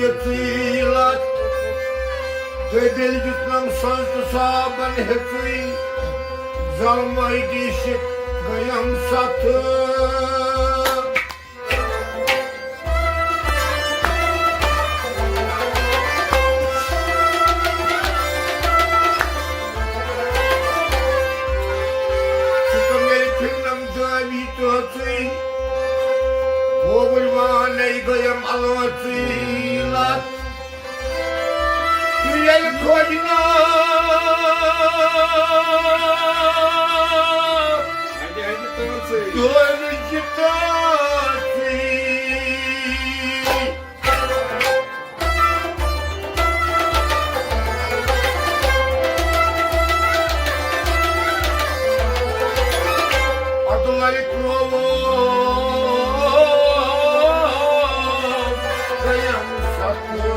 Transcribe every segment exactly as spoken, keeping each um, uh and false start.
یژٕے لت۔ دٔبِل دیُتنم سنٛز تہٕ صابن ہیژٕے۔ زلمٲے دیٖشِتھ گٔیم ستھ۔ ژٕ تہٕ مےٚ پھِرنم دٲمی تٲژٕے۔ ووٚوُر وانَے گٔیم الٲژٕے لَتھ۔ تہٕ ییٚلہِ کھوجناو دٲرِج تٲژٕے۔ اَدٕ لَرِ ترٛووُم گٔیم ستھ۔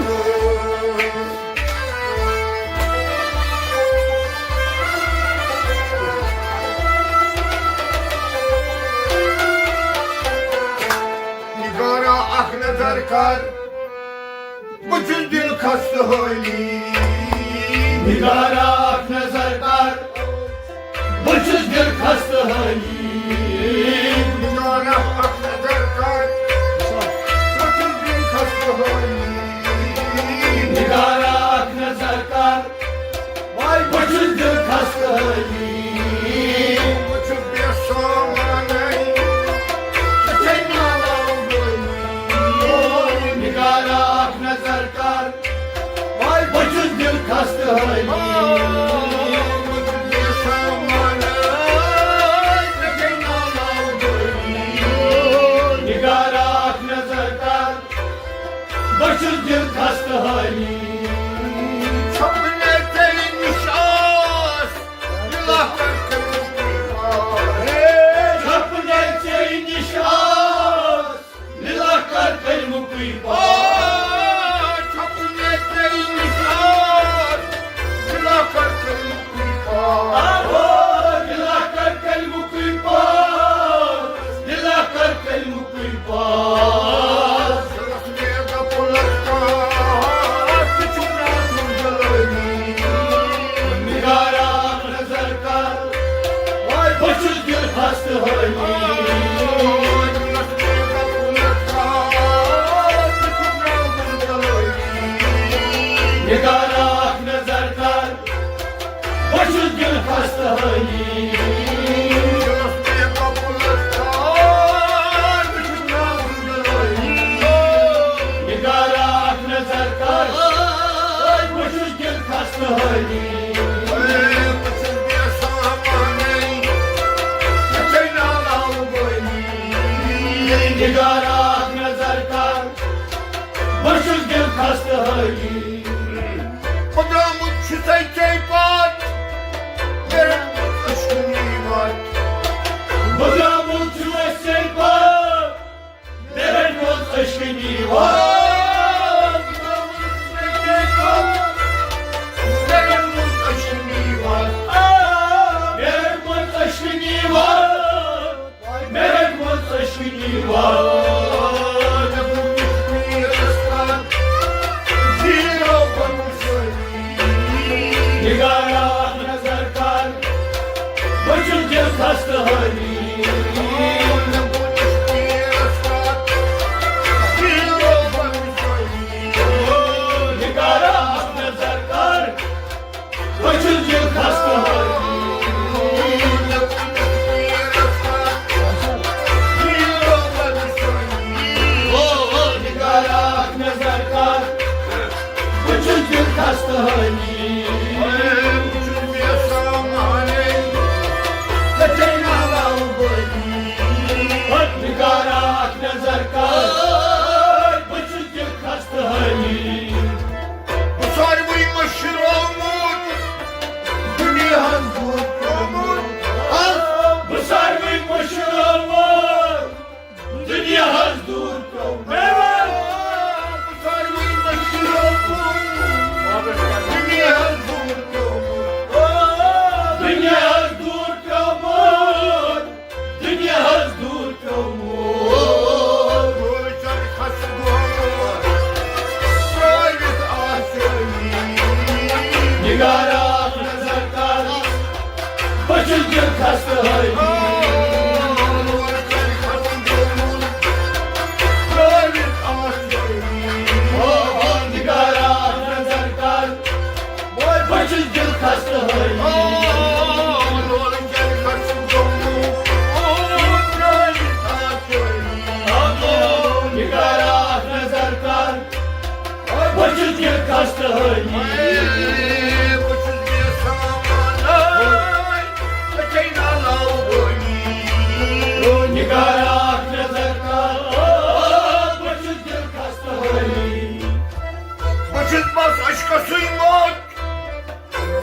نگارا اکھ نظر کر، بہٕ چھُس دِل خستہٕ حٲلی۔ نگارا اکھ نظر کر، بہٕ چھُس دِل خستہٕ حٲلی۔ نگارا اکھ نظر کر، بہٕ چھُس دِل خستہٕ حٲلی۔ نگارا اکھ نظر کر، واے بہٕ چھُس دِل خستہٕ حٲلی۔ بہٕ چھُس بے سامانَے، ژٕ چھَے نالاو گٲلی۔ نگارا اکھ نظر کر، واے بہٕ چھُس دِل خستہٕ حٲلی۔ بہٕ چھُس بے سامانَے، ژٕ چھَے نالاو گٲلی۔ نگارا اکھ نظر کر، بہٕ چھُس دِل خستہٕ حٲلی۔ چھپنے ژےٚ نِش آس، دِلا کر کٔرِو پاس۔ ہے، چھپنے ژےٚ نِش آس، دِلا کر کٔرِو پاس۔ چھپنے ژےٚ نِش آس، دِلا کر کٔرِو پاس۔ آہو، دِلا کر کٔرِو پاس، دِلا کر کٔرِو پاس۔ دِلس مےٚ گپہٕ لٹکان، ژٕ چھُکھ نازُک جلٲنی۔ نگارا اکھ نظر کر، واے بہٕ چھُس دِل خستہٕ حٲلی۔ دِلس مےٚ گپہٕ لٹکان، ژٕ چھُکھ نازُک جلٲنی۔ نگارا اکھ نظر کر، بہٕ چھُس دِل خستہٕ حٲلی۔ دِلس مےٚ گپہٕ لٹکان، بہٕ چھُس نازُک جلٲنی۔ نگارا اکھ نظر کر، بہٕ چھُس دِل خستہٕ حٲلی۔ بہٕ چھُس بے سامانَے، ژےٚ چھَے نالاو گٲلی۔ نگارا اکھ نظر کر، بہٕ چھُس دِل خستہٕ حٲلی۔ بہٕ درٛامُت چھُسَے ژےٚ پتھ، مےٚ رٔٹمٕژ عشقٕنی وَتھ۔ بہٕ درٛامُت چھُسَے ژےٚ پتھ، مےٚ رٔٹمٕژ عشقٕنی وَتھ۔ بہٕ درٛامُت چھُسَے ژےٚ پتھ، مےٚ رٔٹمٕژ عشقٕنی وَتھ۔ مےٚ رٔٹمٕژ عشقٕنی وَتھ۔ مےٚ رٔٹمٕژ عشقٕنی وَتھ۔ بہٕ چھُس بے سامان، ژےٚ چھے نالاو بٲنی۔ نِگارا اکھ نظر کر، بہٕ چھُس دِل خستہٕ حٲلی۔ بہٕ چھُس بس عشقسٕے موت،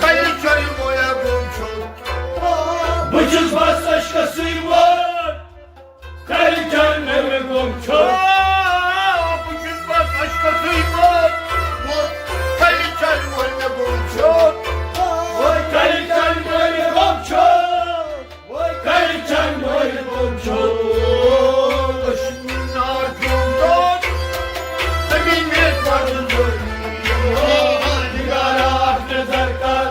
کلہِ چلہِ مویا گوٚم چھُ۔ بہٕ چھُس بس عشقسٕے موت، کلہِ چلہِ مویا گوٚم چھُ۔ بہٕ چھُس بس عشقسٕے موت، کلہِ چلہِ مویا گوٚم چھُ۔ کلہِ چلہِ مویا گوٚم چھُ۔ کلہِ چلہِ مویا گوٚم چھُ۔ نار پیوٚم دود، تٔمی مےٚ پَرُن ضروٗری۔ نِگارا اکھ نظر کر،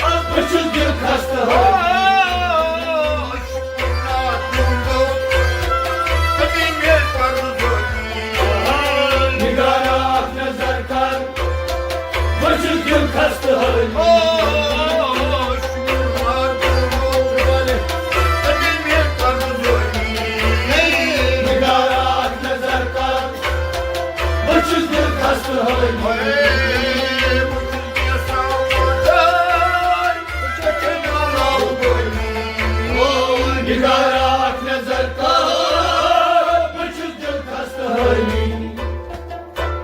بہٕ چھُس دِل خستہٕ حٲلی۔ نِگارا اکھ نظر کر، بہٕ چھُس دِل خستہٕ حٲلی۔ نِگارا اکھ نظر کر، بہٕ چھُس دِل خستہٕ حٲلی۔ نِگارا اکھ نظر کر، بہٕ چھُس دِل خستہٕ حٲلی۔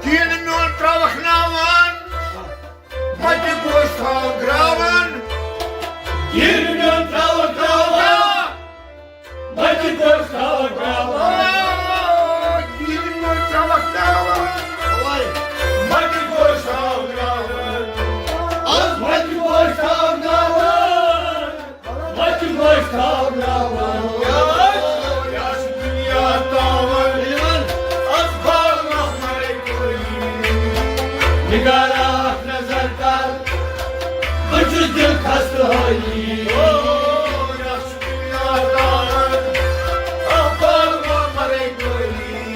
دیٖن میون ترٛاوَکھ ناوان، مَتہِ گوش تھاوَکھ گراوان۔ دیٖن میون ترٛاوَکھ ناوان، مَتہِ گوش تھاوَکھ گراوان۔ آ، دیٖن میون ترٛاوَکھ ناوان، مَتہِ گوش تھاوَکھ گراوان۔ آز مَتہِ گوش تھاوَکھ گراوان۔ وَتہِ منٛز تھاوناوان۔ یَس دُنیا تاوان۔ اَز باغ محمرے کوئی۔ نِگارا اکھ نظر کر، بہٕ چھُس دِل خستہٕ حٲلی۔ یَس دُنیا تاوان۔ اَز باغ محمرے کوئی۔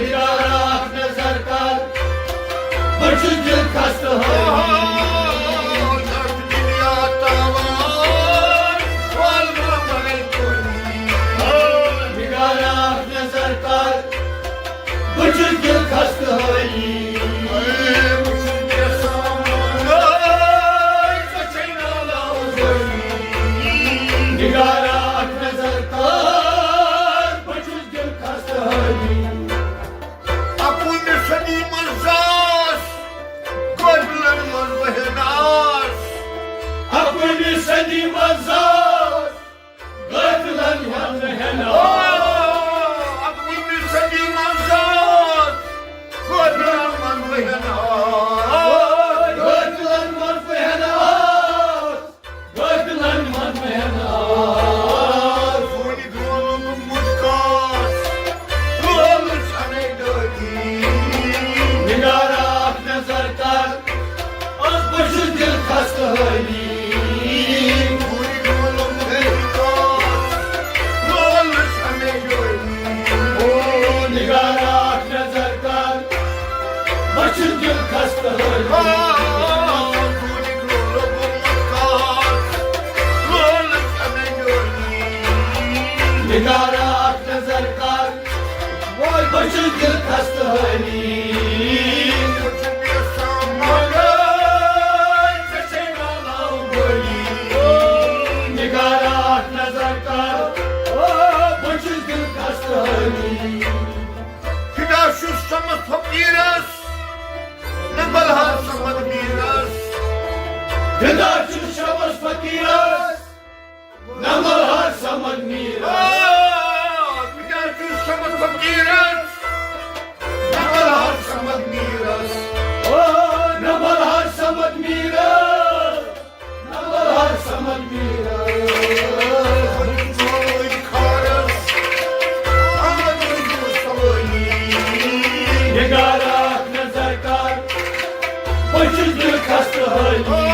نِگارا اکھ نظر کر، بہٕ چھُس دِل خستہٕ حٲلی۔ نِگارا اکھ نظر کر، بہٕ چھُس دِل خستہٕ حٲلی۔ نِگارا اکھ نظر کر، بہٕ چھُس دِل خستہٕ حٲلی۔ اَکوُہمہِ صدی منٛز زاس، قٲتلن منٛز وہناس۔ اَکوُہمہِ صدی منٛز زاس، قٲتلن منٛز وہناس۔ اَکوُہمہِ صدی منٛز زاس، قٲتلن منٛز وہناس۔ قٲتلن منٛز وہناس۔ قٲتلن منٛز محنت۔ سونہِ گرٛولُک مُشکاس، لولہٕ چھَنَے دٲدی۔ نِگارا اکھ نظر کر، از بہٕ چھُس دِل خستہٕ حٲلی۔ سونہِ گرٛولُک مُشکاس، لولہٕ چھَنَے دٲدی۔ او نِگارا اکھ نظر کر، بہٕ چھُس دِل خستہٕ حٲلی۔ نِگارا اکھ نظر کر، بہٕ چھُس دِل خستہٕ حٲلی۔ نِگارا اکھ نظر کر، بہٕ چھُس دِل خستہٕ حٲلی۔ فدا چھُس شمس فقیرس، نہ ملہار صمد میرس۔ فدا چھُس شمس فقیرس، نہ ملہار صمد میرس۔ آ، فدا چھُس شمس فقیرس، نہ ملہار صمد میرس۔ او، نہ ملہار صمد میرس۔ نمبر ہر سمجھ میرا۔ نگارا اکھ نظر کر، بہٕ چھُس دِل خستہٕ حٲلی۔